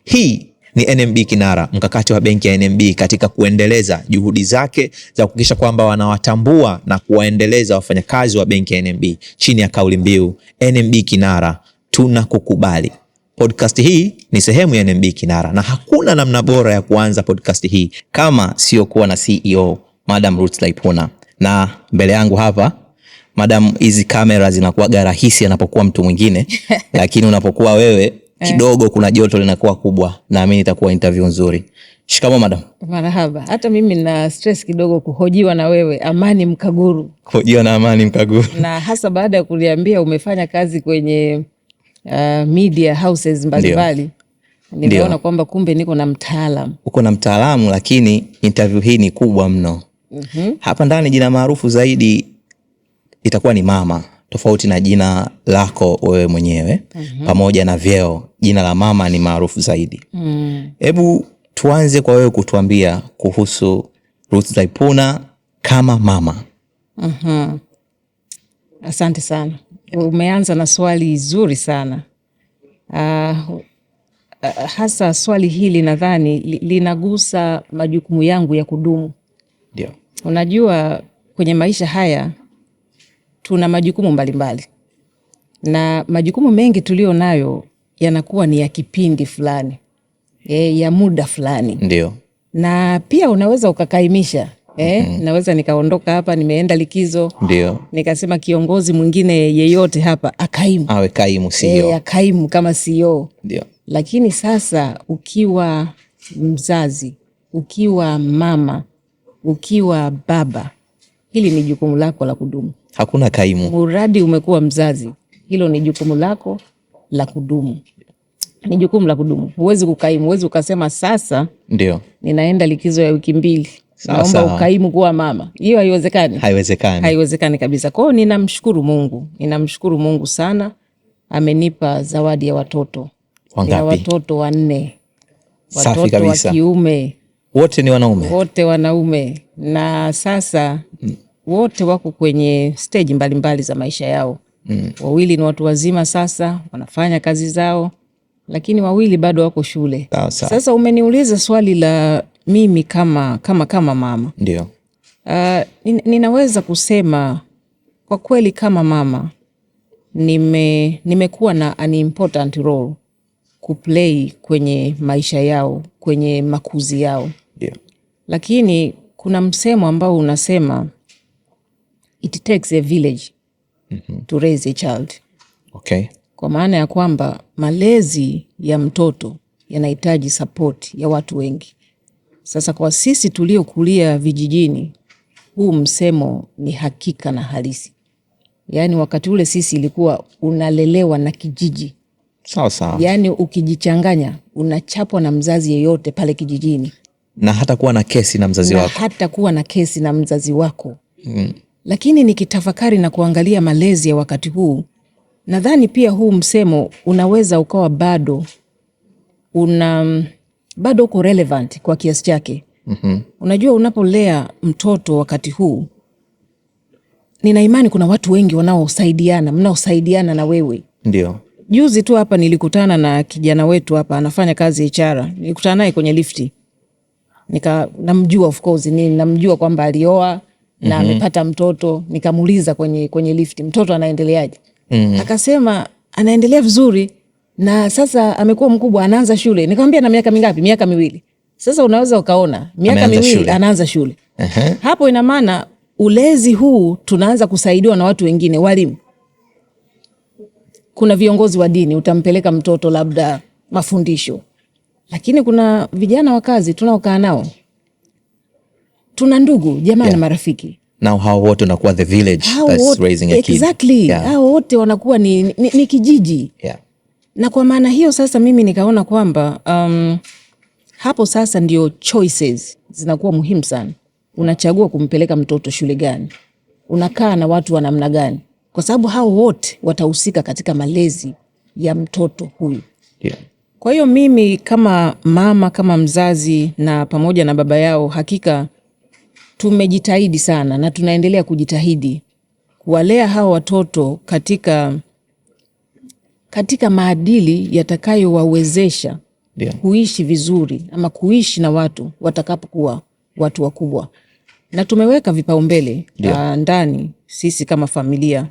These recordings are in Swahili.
Hii ni NMB Kinara, mkakati wa benki ya NMB katika kuendeleza juhudi zake za kuhakikisha kwamba wanawatambua na kuwaendeleza wafanyakazi wa benki ya NMB chini ya kauli mbiu NMB Kinara, tunakukubali. Podcast hii ni sehemu ya NMB Kinara na hakuna namna bora ya kuanza podcast hii kama sio kuwa na CEO Madam Ruth Laipuna, na mbele yangu hapa madam, hizi kamera zinakuwaga rahisi anapokuwa mtu mwingine lakini unapokuwa wewe kidogo kuna joto linakuwa kubwa. Naamini itakuwa interview nzuri. Shikamoo madam. Marahaba. Hata mimi na stress kidogo kuhojiwa na wewe Amani Mkaguru. Kuhojiwa na Amani Mkaguru. Na hasa baada ya kuniambia umefanya kazi kwenye media houses mbalimbali. Nimeona kwamba kumbe niko na mtaalamu. Uko na mtaalamu, lakini interview hii ni kubwa mno. Hapa ndani jina maarufu zaidi itakuwa ni mama, tofauti na jina lako wewe mwenyewe pamoja na vyeo, jina la mama ni maarufu zaidi. Hebu tuanze kwa wewe kutuambia kuhusu Ruth Zaipuna kama mama. Asante sana. Umeanza na swali zuri sana. Hasa swali hili nadhani linagusa majukumu yangu ya kudumu. Ndio. Unajua kwenye maisha haya tuna majukumu mbalimbali na majukumu mengi tulio nayo yanakuwa ni ya kipindi fulani, ya muda fulani. Ndio. Na pia unaweza ukakaimisha. Naweza nikaondoka hapa, nimeenda likizo. Ndio. Nikasema kiongozi mwingine yeyote hapa akaimu. Awe kaimu CEO. Akaimu kama CEO. Ndio. Lakini sasa ukiwa mzazi, ukiwa mama, ukiwa baba, hili ni jukumu lako la kudumu. Hakuna kaimu. Muradi umekuwa mzazi, hilo ni jukumu lako la kudumu. Ni jukumu la kudumu. Huwezi kukaimu, huwezi ukasema sasa Ndio. ninaenda likizo ya wiki 2. Naomba ukaimu kuwa mama. Hiyo haiwezekani. Haiwezekani. Haiwezekani kabisa. Kwa hiyo ninamshukuru Mungu. Ninamshukuru Mungu sana. Amenipa zawadi ya watoto. Wangapi? Nina watoto 4. Safi Watoto wa kabisa. kiume. Wote ni wanaume? Wote wanaume. Na sasa wote wako kwenye stage mbalimbali za maisha yao. Wawili ni watu wazima sasa, wanafanya kazi zao, lakini wawili bado wako shule. Sawa, sawa. Sasa umeniuliza swali la mimi kama mama. Ndio. Ninaweza kusema kwa kweli kama mama nimekuwa na an important role kuplay kwenye maisha yao, kwenye makuzi yao. Ndio. Lakini kuna msemo ambao unasema it takes a village to raise a child. Kwa maana ya kwamba malezi ya mtoto yanahitaji support ya watu wengi. Sasa kwa sisi tuliokulia vijijini, huu msemo ni hakika na halisi. Yaani wakati ule sisi ilikuwa unalelewa na kijiji. Sawa sawa. Yaani ukijichanganya unachapwa na mzazi yeyote pale kijijini. Na hata kuwa na kesi na mzazi Na wako. hata kuwa na kesi na mzazi wako. Lakini nikitafakari na kuangalia malezi ya wakati huu, nadhani pia huu msemo unaweza ukawa bado uko relevant kwa kiasi chake. Unajua unapolea mtoto wakati huu, nina imani kuna watu wengi wanaosaidiana, mnaosaidiana na wewe. Ndio. Juzi tu hapa nilikutana na kijana wetu hapa anafanya kazi HR. Nilikutana naye kwenye lifti. Namjua of course, namjua kwamba alioa na amepata mtoto. Nikamuuliza kwenye lifti, mtoto anaendeleaje? Akasema anaendelea vizuri na sasa amekuwa mkubwa, anaanza shule. Nikamwambia na miaka mingapi? Miaka 2. Sasa unaweza ukaona miaka Ameanza 2 shule. anaanza shule. Hapo ina maana ulezi huu tunaanza kusaidiwa na watu wengine, walimu. Kuna viongozi wa dini, utampeleka mtoto labda mafundisho. Lakini kuna vijana wa kazi tunaokaa nao. Tuna ndugu, jamaa na marafiki. Now hao wote wanakuwa the village Hao that's wote, raising a kid. Exactly. Hao wote wanakuwa ni kijiji. Na kwa maana hiyo sasa mimi nikaona kwamba hapo sasa ndio choices zinakuwa muhimu sana. Unachagua kumpeleka mtoto shule gani? Unakaa na watu wa namna gani? Kwa sababu hao wote watahusika katika malezi ya mtoto huyu. Kwa hiyo mimi kama mama, kama mzazi na pamoja na baba yao, hakika tumejitahidi sana na tunaendelea kujitahidi kuwalea hao watoto katika maadili yatakayowawezesha Kuishi vizuri ama kuishi na watu watakapokuwa watu wakubwa, na tumeweka vipaumbele ndani sisi kama familia,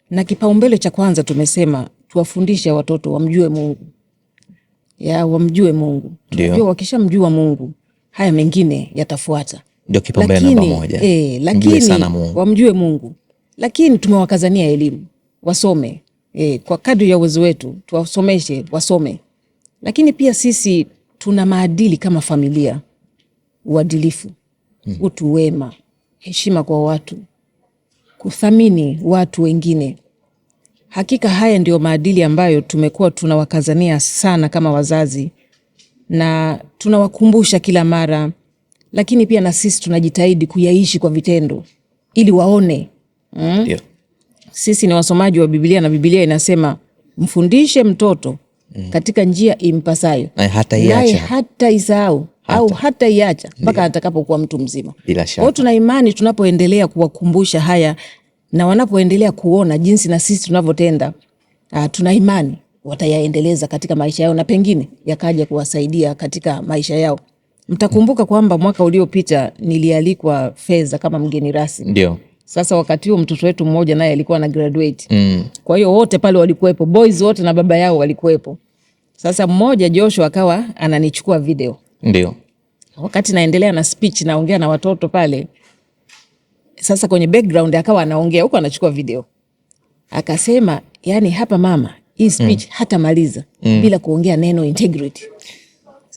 na kipaumbele cha kwanza tumesema tuwafundishe watoto wamjue Mungu, ya wamjue Mungu. Tunajua wakishamjua Mungu haya mengine yatafuata. Ndio kipaumbele namba moja. Lakini sana Mungu. Wamjue Mungu, lakini tumewakazania elimu wasome, kwa kadri ya uwezo wetu tuwasomeshe wasome, lakini pia sisi tuna maadili kama familia: uadilifu, utu wema, heshima kwa watu, kuthamini watu wengine. Hakika haya ndio maadili ambayo tumekuwa tunawakazania sana kama wazazi na tunawakumbusha kila mara, lakini pia na sisi tunajitahidi kuyaishi kwa vitendo ili waone. Sisi ni wasomaji wa Biblia na Biblia inasema mfundishe mtoto katika njia impasayo, naye hata isahau au hata iacha mpaka atakapokuwa mtu mzima. Bila shaka. Kwa tuna imani tunapoendelea kuwakumbusha haya na wanapoendelea kuona jinsi na sisi tunavyotenda, tuna imani watayaendeleza katika maisha yao na pengine yakaja kuwasaidia katika maisha yao. Mtakumbuka kwamba mwaka uliopita nilialikwa Feza kama mgeni rasmi. Ndio. Sasa wakati huo mtoto wetu mmoja naye alikuwa na graduate. Kwa hiyo wote pale walikuwepo, boys wote na baba yao walikuwepo. Sasa mmoja Joshua akawa ananichukua video. Ndio. Wakati naendelea na speech naongea na watoto pale. Sasa kwenye background akawa anaongea huko anachukua video. Akasema, yani hapa mama, hii speech hatamaliza bila kuongea neno integrity.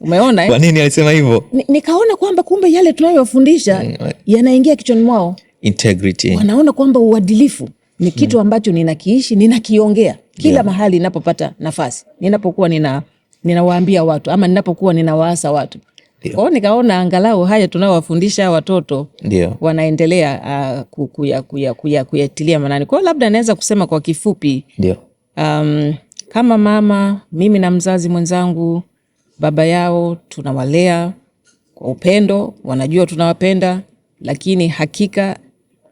Umeona eh? Kwa nini alisema hivyo? Nikaona kwamba kumbe yale tunayowafundisha yanaingia kichwani mwao. Integrity. Wanaona kwamba uadilifu ni kitu ambacho ninakiishi, ninakiongea kila mahali ninapopata nafasi, ninapokuwa ninawaambia watu ama ninapokuwa ninawaasa watu. Kwa hiyo nikaona angalau haya tunayowafundisha watoto wanaendelea kuyatilia maanani. Kwa hiyo labda naweza kusema kwa kifupi, kama mama, mimi na mzazi mwenzangu, baba yao, tunawalea kwa upendo, wanajua tunawapenda, lakini hakika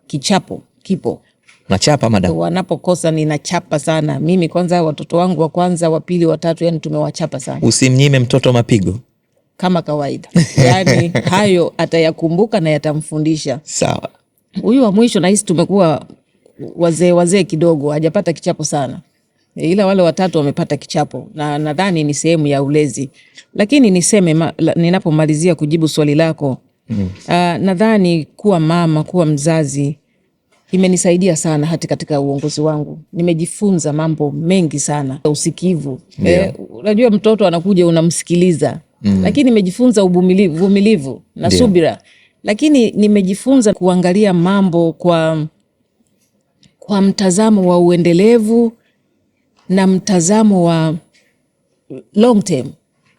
kichapo kipo. Nachapa madam. Wanapokosa ninachapa sana. Mimi kwanza watoto wangu wa kwanza, wa pili, wa tatu, yani tumewachapa sana. Usimnyime mtoto mapigo kama kawaida. Yani hayo atayakumbuka na yatamfundisha. Sawa. Huyu wa mwisho nahisi tumekuwa wazee kidogo, hajapata kichapo sana. Ila wale watatu wamepata kichapo na nadhani ni sehemu ya ulezi. Lakini niseme ninapomalizia kujibu swali lako, nadhani kuwa mama, kuwa mzazi imenisaidia sana hata katika uongozi wangu. Nimejifunza mambo mengi sana. Usikivu. Unajua mtoto anakuja unamsikiliza. Lakini nimejifunza uvumilivu na subira. Lakini nimejifunza kuangalia mambo kwa mtazamo wa uendelevu na mtazamo wa long term.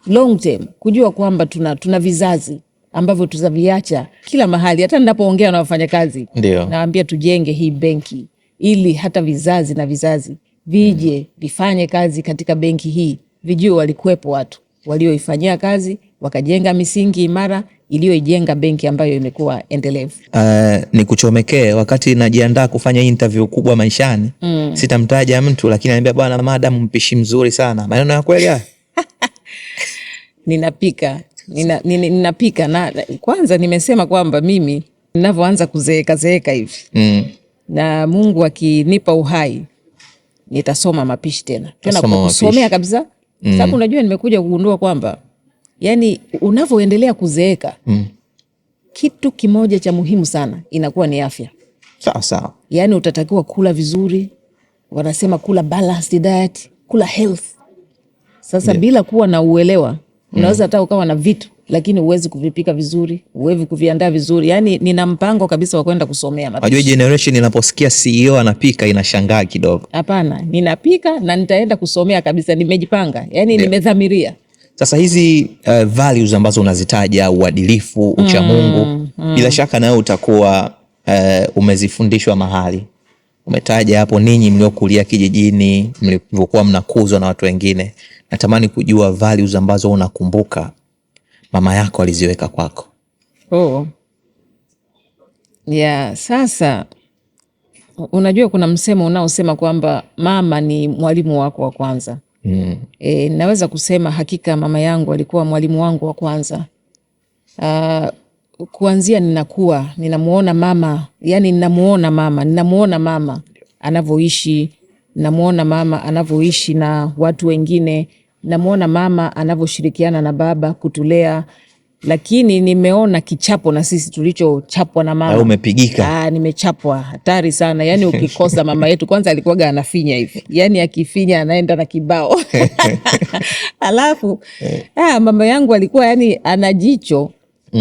Long term, kujua kwamba tuna vizazi ambavyo tutaviacha kila mahali. Hata ninapoongea na wafanyakazi nawaambia tujenge hii benki ili hata vizazi na vizazi vije vifanye kazi katika benki hii, vijue walikuwepo watu walioifanyia kazi wakajenga misingi imara iliyoijenga benki ambayo imekuwa endelevu. Nikuchomekee, wakati najiandaa kufanya interview kubwa maishani, sitamtaja mtu, lakini ananiambia bwana madam mpishi mzuri sana. Maneno ya kweli haya? Ninapika. Ninapika na kwanza nimesema kwamba mimi ninavyoanza kuzeeka zeeka hivi na Mungu akinipa uhai nitasoma mapishi tena. Tena kusomea kabisa. Sababu unajua nimekuja kugundua kwamba yani unavyoendelea kuzeeka kitu kimoja cha muhimu sana inakuwa ni afya. Sawa sawa. Yani utatakiwa kula vizuri, wanasema kula balanced diet, kula health. Sasa bila kuwa na uelewa unaweza hata ukawa na vitu lakini huwezi kuvipika vizuri, huwezi kuviandaa vizuri. Yani nina mpango kabisa wa kwenda kusomea mapishi. Unajua generation inaposikia CEO anapika inashangaa kidogo. Hapana, ninapika na nitaenda kusomea kabisa, nimejipanga. Yani nimedhamiria. Sasa hizi values ambazo unazitaja, uadilifu, uchamungu, bila shaka nawe utakuwa umezifundishwa mahali. Umetaja hapo ninyi mliokulia kijijini, mlivyokuwa mnakuzwa na watu wengine. Natamani kujua values ambazo unakumbuka mama yako aliziweka kwako. Oh. Yeah, sasa unajua kuna msemo unaosema kwamba mama ni mwalimu wako wa kwanza. Naweza kusema hakika mama yangu alikuwa mwalimu wangu wa kwanza. Kuanzia ninakuwa ninamuona mama, yani ninamuona mama anavyoishi, ninamuona mama anavyoishi na watu wengine, ninamuona mama anavyoshirikiana na baba kutulea, lakini nimeona kichapo na sisi tulichochapwa na mama. Umepigika. Nimechapwa hatari sana. Yani ukikosa mama yetu kwanza alikuwaga anafinya hivi, yani akifinya anaenda na kibao alafu mama yangu alikuwa yani ana jicho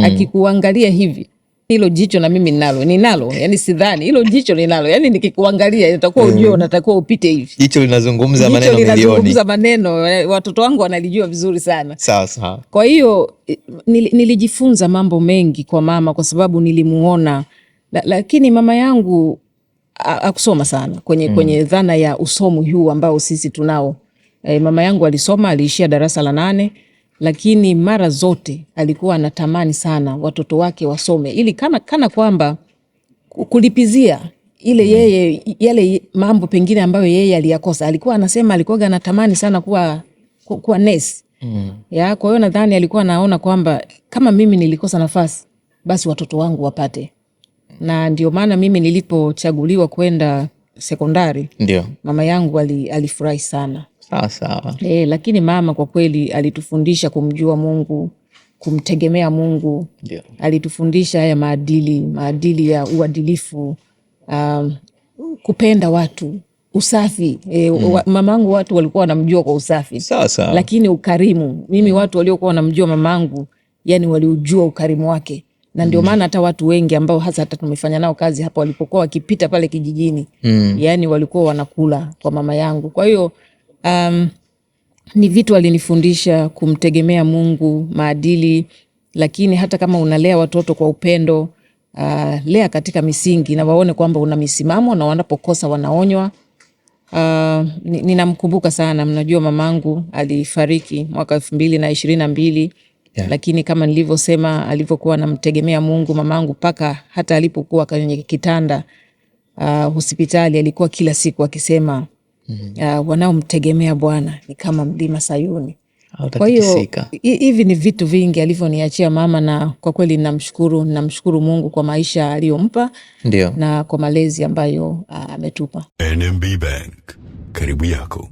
akikuangalia hivi, hilo jicho na mimi ninalo, yani sidhani hilo jicho ninalo, yani nikikuangalia itakuwa ujue unatakiwa upite hivi. Jicho linazungumza maneno milioni. Linazungumza maneno, watoto wangu wanalijua vizuri sana. Sawa sawa. Kwa hiyo nilijifunza mambo mengi kwa mama kwa sababu nilimuona, lakini mama yangu hakusoma sana kwenye dhana ya usomi huu ambao sisi tunao. Mama yangu alisoma, aliishia darasa la 8. Lakini mara zote alikuwa anatamani sana watoto wake wasome ili kana kwamba kulipizia ile yeye yale mambo pengine ambayo yeye aliyakosa. Alikuwa anasema alikuwa anatamani sana kuwa nurse. Ya, kwa hiyo nadhani alikuwa anaona kwamba kama mimi nilikosa nafasi basi watoto wangu wapate. Na ndio maana mimi nilipochaguliwa kwenda sekondari, ndio mama yangu alifurahi sana. Sawa sawa. Lakini mama kwa kweli alitufundisha kumjua Mungu, kumtegemea Mungu. Ndio. Alitufundisha haya maadili ya uadilifu, kupenda watu, usafi. Mamangu watu walikuwa wanamjua kwa usafi. Sawa sawa. Lakini ukarimu, mimi watu waliokuwa wanamjua mamangu, yani waliujua ukarimu wake. Na ndio maana hata watu wengi ambao hasa hata tumefanya nao kazi hapa walipokuwa wakipita pale kijijini, yani walikuwa wanakula kwa mama yangu. Kwa hiyo ni vitu alinifundisha kumtegemea Mungu, maadili, lakini hata kama unalea watoto kwa upendo, lea katika misingi na waone kwamba una misimamo na wanapokosa wanaonywa. Ninamkumbuka sana, mnajua mamangu alifariki mwaka 2022. Yeah. Lakini kama nilivyosema alivyokuwa anamtegemea Mungu mamangu, paka hata alipokuwa kwenye kitanda hospitali alikuwa kila siku akisema wanaomtegemea Bwana ni kama mlima Sayuni. Kwa hiyo hivi ni vitu vingi alivyoniachia mama, na kwa kweli namshukuru Mungu kwa maisha aliyompa. Ndio. Na kwa malezi ambayo ametupa. NMB Bank, karibu yako.